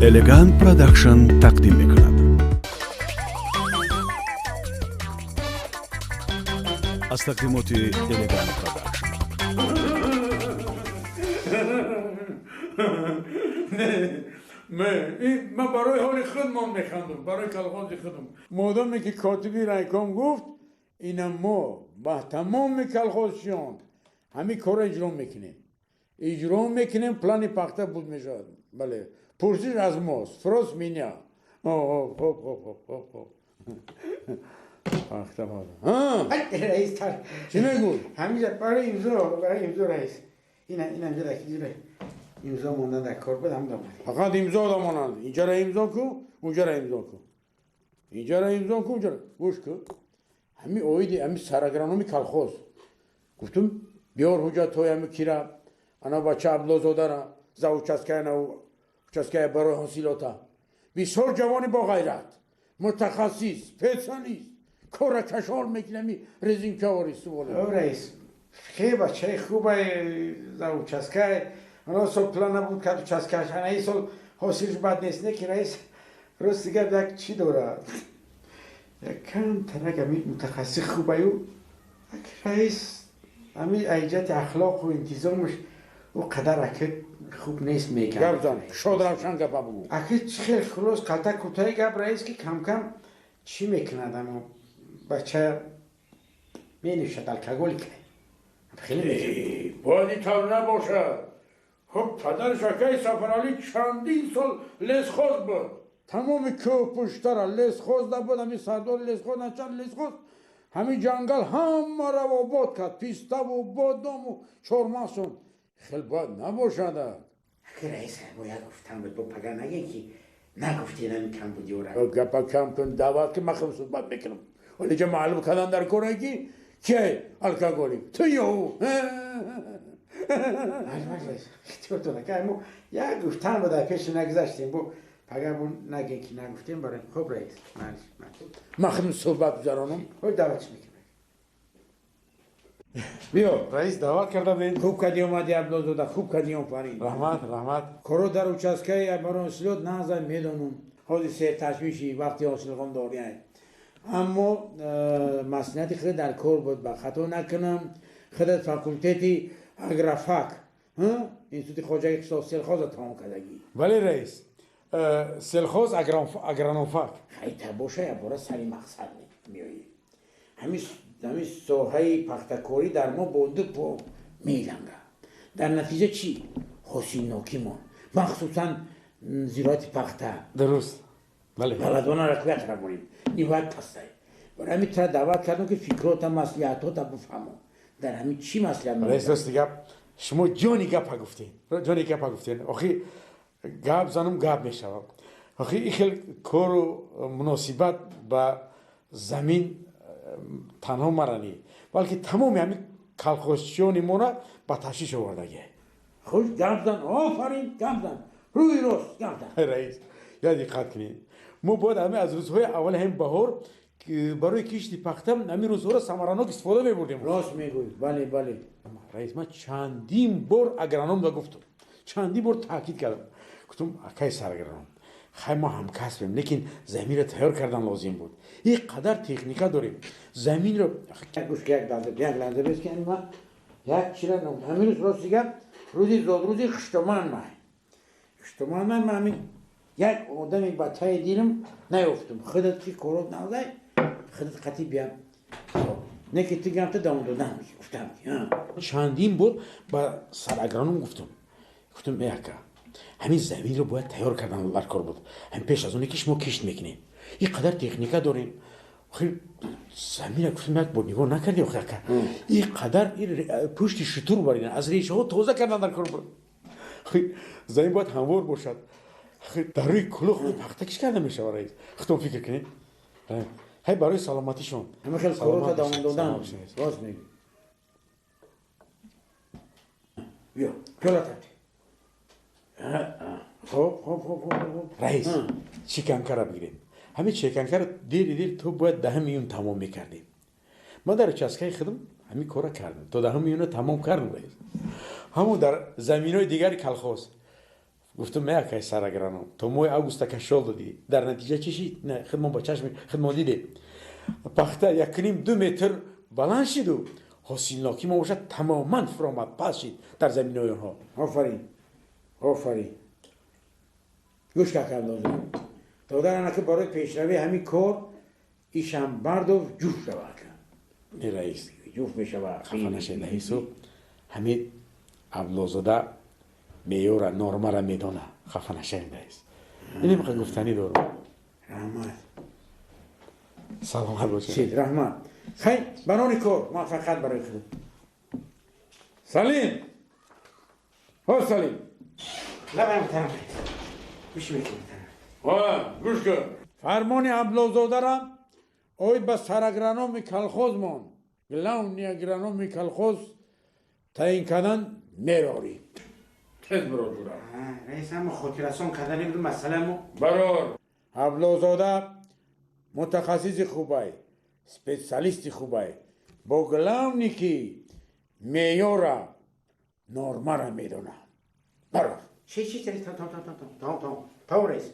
Элегант Продакшн тақдим мекунад. Аз тақдимоти Элегант Продакшн. Ман барои ҳоли худмон механдам, барои колхози худам. Модоме ки котиби райком гуфт, ина мо ба тамоми колхозчиён ҳамин корро иҷро мекунем. Иҷро мекунем, плани пахта буд мешавад. Бале, пурсиш аз мост, спрос меня. Хоп, хоп, хоп, хоп, хоп. Пахта бод. Раис, чӣ мегӯй? Ҳаминҷа барои имзо, барои имзо, раис. Ина, ина инҷа дар имзо мондан дар кор буд, ҳам домад. Фақат имзо домонанд. Инҷаро имзо ку, унҷаро имзо ку. Инҷаро имзо ку, унҷаро. Гӯш ку. Ҳамин оиди ҳамин сарагрономи колхоз. Гуфтум, биёр ҳуҷҷатҳои ҳамин кира, ана бача Абдуллозодара, за участкая на участкая барои ҳосилота. Бисёр ҷавони боғайрат, мутахассис, специалист, кора кашол мекунами резинкаори суволе. Раис, хеле бачаи хубай за участкая. Ана сол план набуд кад участкаш, ана ин сол ҳосилш бад нест, не ки раис, рости гап як чӣ дорад. Як камтарак ами мутахассис хубаю, як раис ами айҷати ахлоқу интизомаш ӯ қадар аки хуб нест мегӯяд. Гап зан, шод равшан гапа бугӯ. Аки чӣ хел хулос қалта кӯтоҳи гап раис ки кам-кам чӣ мекунад, амо бача менӯшад, алкоголик. Хеле мекунад. Бояд ин тавр набошад. Хуб, падараш акаи Сафаралӣ чандин сол лесхоз буд. Тамоми кӯҳпуштара лесхоз набуд, ҳамин сардори лесхоз, начанд лесхоз, ҳамин ҷангал ҳамаро обод кард, пиставу бодому чормағзон. Хел бояд набошад. Аки раис, бояд гуфтан буд, бо пага нагӯй ки нагуфти инами кам буд ёра. Гапа кам кун, даъват ки ман хеле суҳбат мекунам. Вале ҷа маълум кардан дар коре ки ки алкоголик, ту ё ӯ. Як гуфтан буд, пеши нагузаштем, бо пага бо нагӯй ки нагуфтем барои. Хуб раис, ман хеле суҳбат гузаронам. Хуб, даъватш мекунам. Биё. Раис, даъват карда будед. Хуб кардӣ омадӣ, Абдуллозода, хуб кардӣ, офарин. Раҳмат, раҳмат. Коро дар участкаи барои ҳосилот назар медонам. Ҳозир серташвиши вақти ҳосилхондорӣ. Аммо маслиҳати худ дар кор буд, ба хато накунам. Худат факултети агрофак, институти хоҷагии қишлоқ сельхоза тамом кардагӣ. Бале раис, сельхоз агрономфак. Хайта боша, якбора сари мақсад меоӣ. Ҳамин соҳаи пахтакорӣ дар мо бо ду по мелангад. Дар натиҷа чӣ? Ҳосилнокимон, махсусан зироати пахта. Дуруст. Бале. Баладонаро куя тараф борем, ниҳоят пастай. Барои ҳамин тра даъват кардам ки фикрота, маслиҳатота бифаҳмам. Дар ҳамин чӣ маслиҳат? Раис, рости гап, шумо ҷони гапа гуфтед. Ҷони гапа гуфтед. Охи гап занум гап мешавад. Охи ин хел кору муносибат ба замин танҳо мара не, балки тамоми ҳамин колхозчиёни моро ба ташвиш овардагӣ. Хуш гап зан, офарин, гап зан, рӯи рост гап зан. Раис, я диққат кунед. Мо бояд ҳамин аз рӯзҳои аввали ҳамин баҳор барои кишти пахта ҳамин рӯзҳоро самаранок истифода мебурдем. Рост мегӯй, бале, бале. Раис, ман чандин бор агрономда гуфтам, чандин бор таъкид кардам. Гуфтам, акай сарагроном, хай мо ҳамкасбем, лекин заминро тайёр кардан лозим буд. Ин қадар техника дорем, заминро гӯш ки, як лаҳза, як лаҳза бес ки ман як чира ҳамин рӯз, рости гап, рӯзи зодрӯзи Хуштоман май. Хуштоман май, ман ҳамин як одами ба таи дилам наёфтум. Худат ки корот навдай, худат қатӣ биям. Не ки ту гапта давом додам, гуфтам. Чандин бор ба сарагроном гуфтам. Гуфтам, э ака, ҳамин заминро бояд тайёр кардан дар кор буд. Ҳамин пеш аз оне ки шумо кишт мекунед. Ин қадар техника дорем. Охир заминро гуфтам як бор нигоҳ накардӣ, охир ака. Ин қадар пушти шутур баридан, аз решаҳо тоза кардан дар кор буд. Охир замин бояд ҳамвор бошад. Охир дар рӯи кулох пахта киш карда мешавад, раис. Худтон фикр кунед. Ҳай барои саломатишон. Ҳамин хел корота давом додан. Рост мегӯӣ. Биё, пиёла тати. Хоб, хоб, хоб, хоб. Раис, чеканкара бигирем. Ҳамин чеканкара дери дер то бояд 10 июн тамом мекардем. Ман дар участкаи худам ҳамин корро кардам. То 10 июна тамом кардам, раис. Ҳамон дар заминҳои дигари колхоз. Гуфтам, акай сараграном, то моҳи августа кашол додӣ, дар натиҷа чӣ шид? Не, худмон ба чашми худмон дидем, пахта 1,5-2 метр баланд шиду ҳосилнокӣ мо бошад тамоман фуромад, паст шид дар заминои онҳо. Офарин, офарин. Гӯш кард лозим додар, анаки барои пешравии ҳамин кор Ишамбардов ҷуф шавад. Не, раис. Ҷуф мешавад. Хафа нашед, раису, ҳамин Абдуллозода меъёра, нормара медона. Хафа нашавед, раис, инем гуфтанӣ дорам. Раҳмат. Саломат бошед. Сид, раҳмат. Хай, барои кор муваффақият барои худ. Салим, ҳо, Салим. Лабаям, муҳтарам, гӯш мекунем. Гӯш кун, фармони Абдуллозодарам оид ба сарагрономи колхозмон, главный агрономи колхоз таъин кардан мерорӣ. Тез биро, ҷура. Раис, ҳама хотиррасон кардани буд масъаламо. Барор. Абдуллозода мутахассиси хубай, специалисти хубай, бо главный ки меъёра, нормара медона. Барор. Чи чи, там, там, там, там, там, там, там, раис.